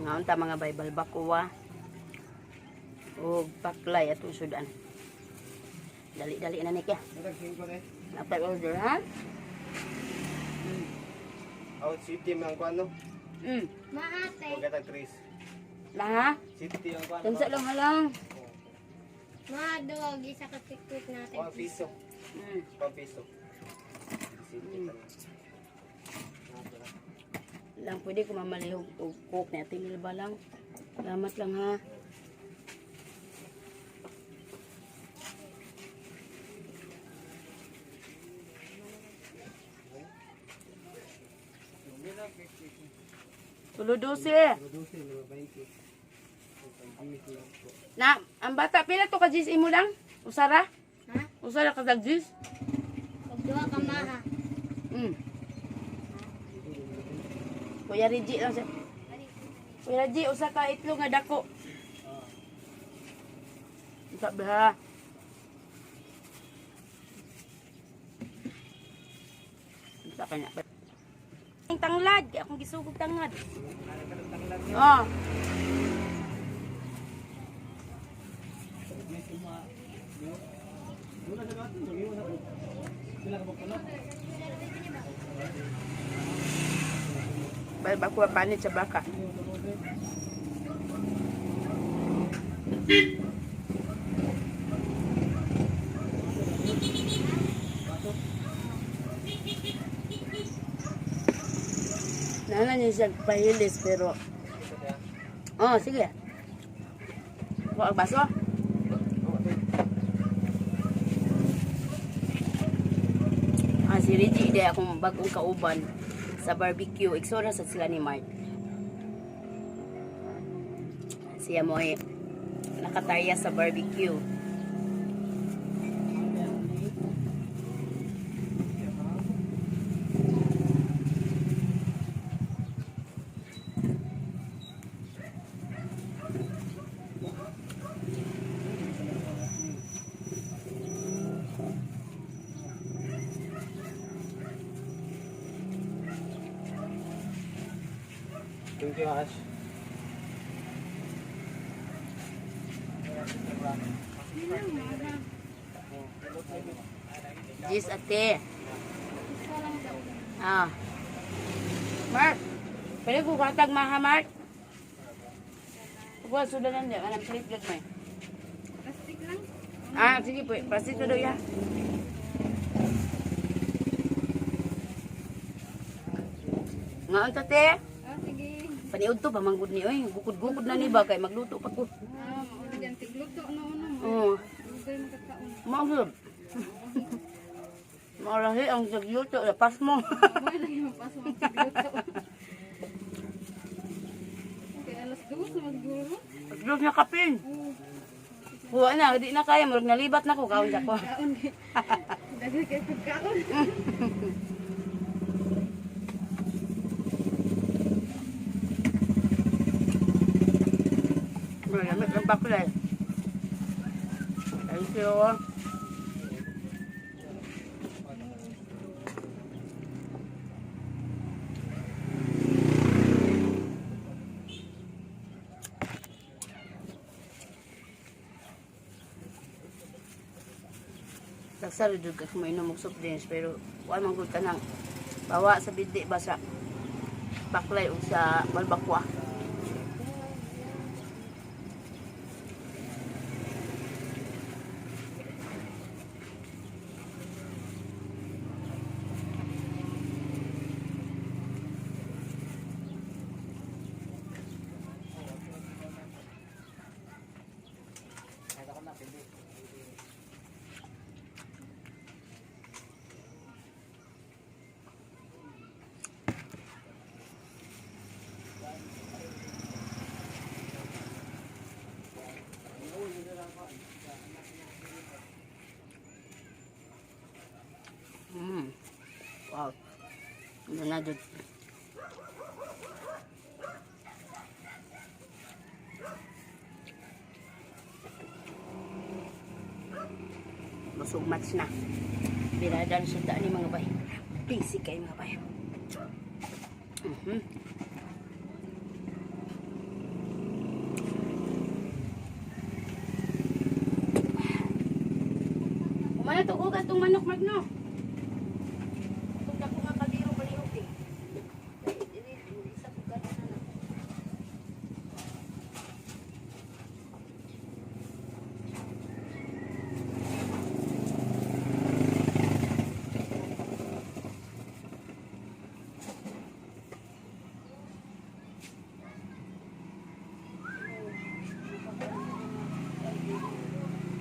Nga unta, mga bay, balbacoa og paklay atong sudan. Dali-dali na ni kya. Matag 5 eh. Napay order, ha? Out city man kuan, no. Maate. Huwag ka tag tres. Laha? City ang kuan. Tansa lang halang. Mga duwag, isa ka tiktik natin. 1 piso. 1 piso. City pa. Lang pwede ko mamalihog og coke ni Ate Milba lang. Salamat lang, ha. Tulo 12. 12, 20. Na, ang bata, pila to ka jis imo lang? Usara? Ha? Usara ka dag jis? Pag duwa ka maha. Kuya Reggie lang siya. Kuya Reggie, usa ka itlog nga dako. Unsa ba, ha? Unsa kanya? Ang tanglad, kay akong gisugog tanglad. Oh. Balbacoa panit sa baka. Nana niya siya pahilis pero. Oh, sige. Wa ang baso? Ah, si Reggie ide akong bagong kauban sa barbecue. Iksora sa sila ni Mark. Siya mo ay nakatarya sa barbecue. Thank you, Ash. Jis ate. Ah. Mark. Pwede ko katag maha, Mark. Kuha sudah na niya. Anang plate lang may. Plastic lang. Ah, sige po. Plastic na daw ya. Nga ang tate. Ah, sige. Paniud to pamanggod ni oy. Gukod-gukod na ni ba kay magluto pa ko. Ah, mauna dyan. Tigluto, no, no. Oo. Lugay makakaon. Mausab. Maulahi ang tagluto, lapas mo. Wala lang yung mapasok ang tigluto. Okay, 2:00 na magduro. Diyos na kapin. Kuha na, di na kaya. Murag nalibat na ko. Kaon sa ko. Kaon. Dagay kay pagkaon. Malamit ang bakulay. Thank you. Tagsaro jud ka kumainom og soft drinks pero wa man gud kanang bawa sa bidi ba sa baklay o sa balbakwa. Wow. Ano na jud. Busog match na. Biradan sa ni, mga bay. Busy kay, mga bay. na to ugas tong manok magno. Itong dako nga kaldero palihog eh. Dili, dili, isa ko kanon na na.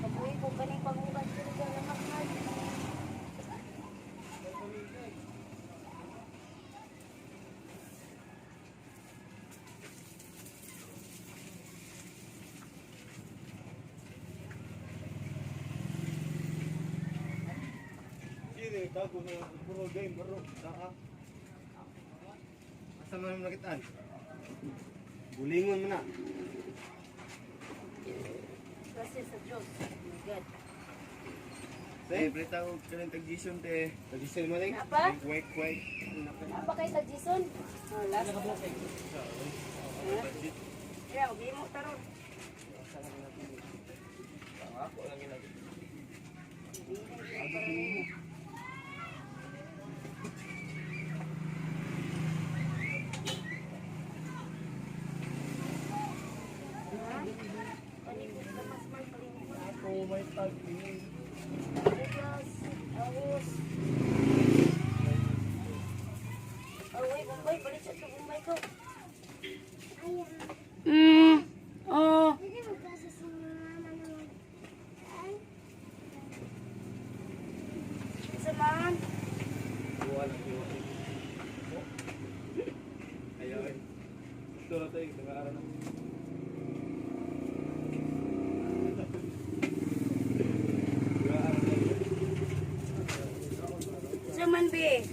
Kabuhi ko kaning panghugas diri sa lamak na. Sige, tago na puro game bro. Taa. Asa man nakitaan? Gulingon mo na. Gracias sa Diyos. My God. Say, preta og kanang tag-Jason te. Tag-Jason mo ning. Napa? Wake wake. Apa kay sa Jason? Oh, last. Yeah, maghimo taron. Ako lang ginagawa. Ako may tag-in. Bugas, awos. Away, Bombay, balik sa ito, Bombay ko. Oh. Pwede magkasa sa mama na mag... Isa man. Buwa lang buwa. Ayaw eh. Ito na tayo, nag-aaral na. Nag-aaral na. Isa man, be.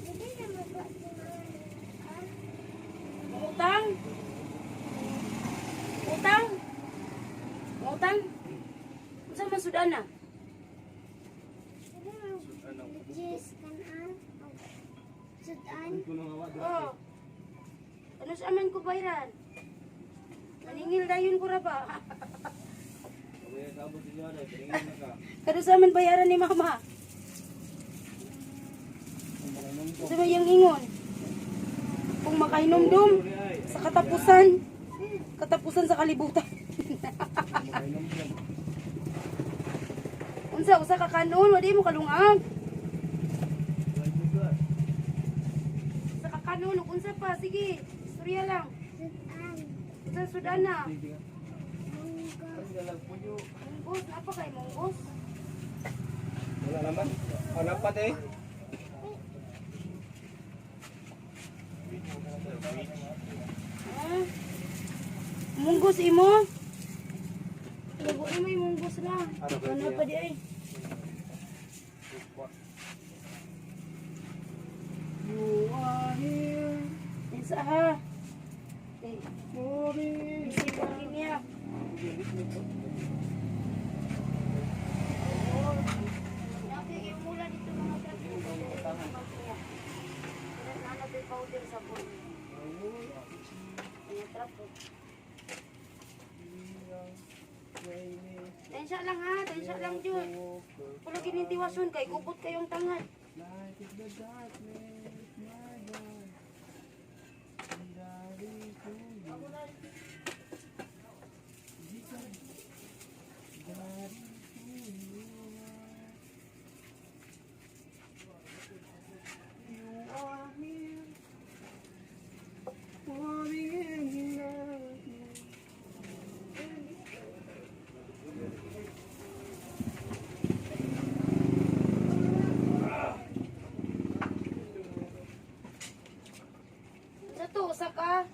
Pwede na magkasa sa mama. Utang. Utang. Utang. Unsa man sudan na? Pwede mag... Jis, kanan. Sudan. Ko nang awa doon. Oh. Ano sa aman ko bayran? Maningil dayon ko ra ba? Kaya sabot ninyo na, tingin na ka. Kano sa aman bayaran ni mama? Sa may yung ingon. Kung makainomdom sa katapusan, katapusan sa kalibutan. Unsa usa ka kanon, wadi mo kalungag. Usa ka kanon ug unsa pa, sige. Istorya lang. Sudan. Unsa sudan na? Munggo. Munggos, napa kay munggos? Wala naman. Ano pa te? Ha? Munggos imo? Lugo imo yung munggos na. Ano ba Ano diya? pa di ay? You are here Isa ha. Eh, for me. isip ko niya. Nakikimula dito mga trapos. Ano to powder sabon. Mga trapos. Tensya lang ha, tensya lang Jud. Pulo ginintiwason kay gubot kayong tangad. Light is the darkness, my God. And I will to you. That is who you are. You are here, walking in darkness. Sa to usa ka.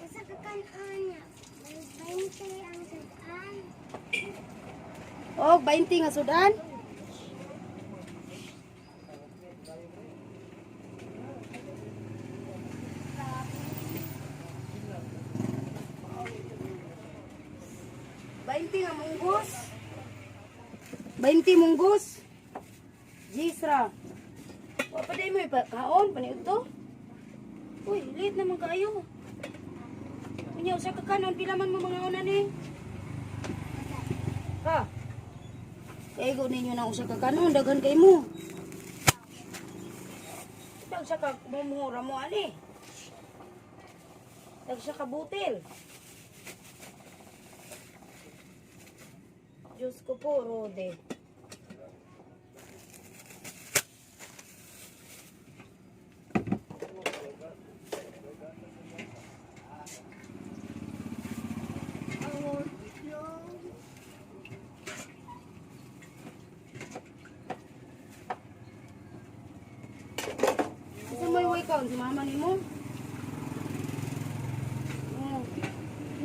Usa ka kanan niya. May 20 ang sudan. Og 20 nga sudan. Bainti nga munggos. 20 munggos. Jisra. Wa pa day mo kaon paniud to. Uy, late naman kaayo. Unya usa ka kanon pila man mo mga una ni? Ha? Kaigo ninyo ng usa ka kanon, daghan kay mo. Tag sa ka mumuhura mo ani. Tag sa ka butil. Diyos ko po, Rode. Isa mo iway ka, si mama ni mo. Oh.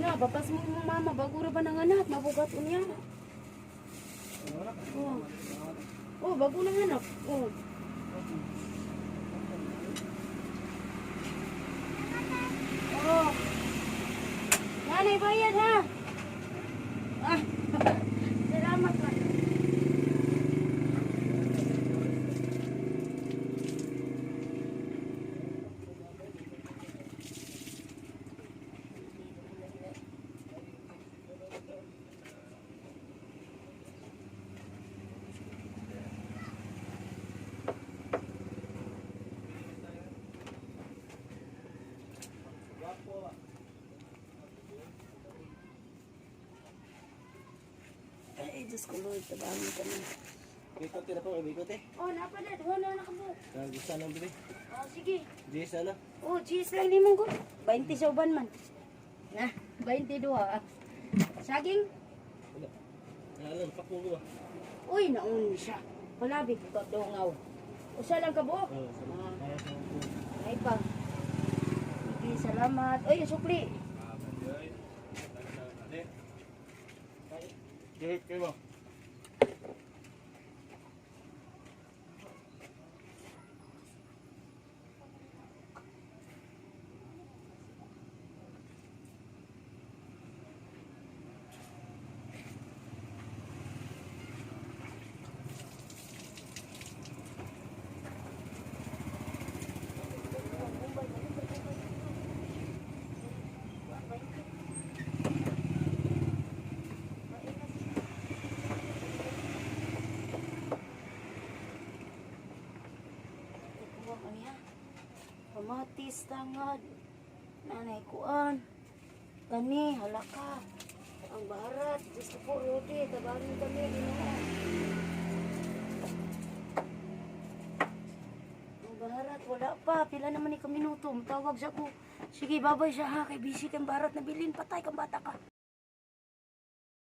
Na, bapas mo mo mama, bago ra ba nanganak, mabugat unya. Oh. Oh, bago nanganak. Oh. Oh. Nanay, bayad ha. Ah. Salamat ha. Ay, Diyos ko Lord, tabangin kami. Bikot na po, bikot eh. Oh, napadad. Wala na nakabuok. Gusto ng bibi. Oh, sige. Jis ano? Oh, cheese lang ni mong 20 sa uban man. Na, 22 ah. Saging? Wala. Wala lang, pak mo ba? Uy, naun siya. Palabi ko dongaw. Usa lang ka buok. Oo, Ah, ay pa. Sige, salamat. Uy, sukli. Jis, kayo mo. Kuha ko niya. Kamatis, tangad. Nanay kuan. Kani, halaka. Ang barat. Diyos ko po, Lodi. Tabangin kami. Ginoo. Ang barat, wala pa. Pila naman ni kaminuto. Tawag siya ko. Sige, babay siya ha. Kay busy kang barat na bilin. Patay kang bata ka.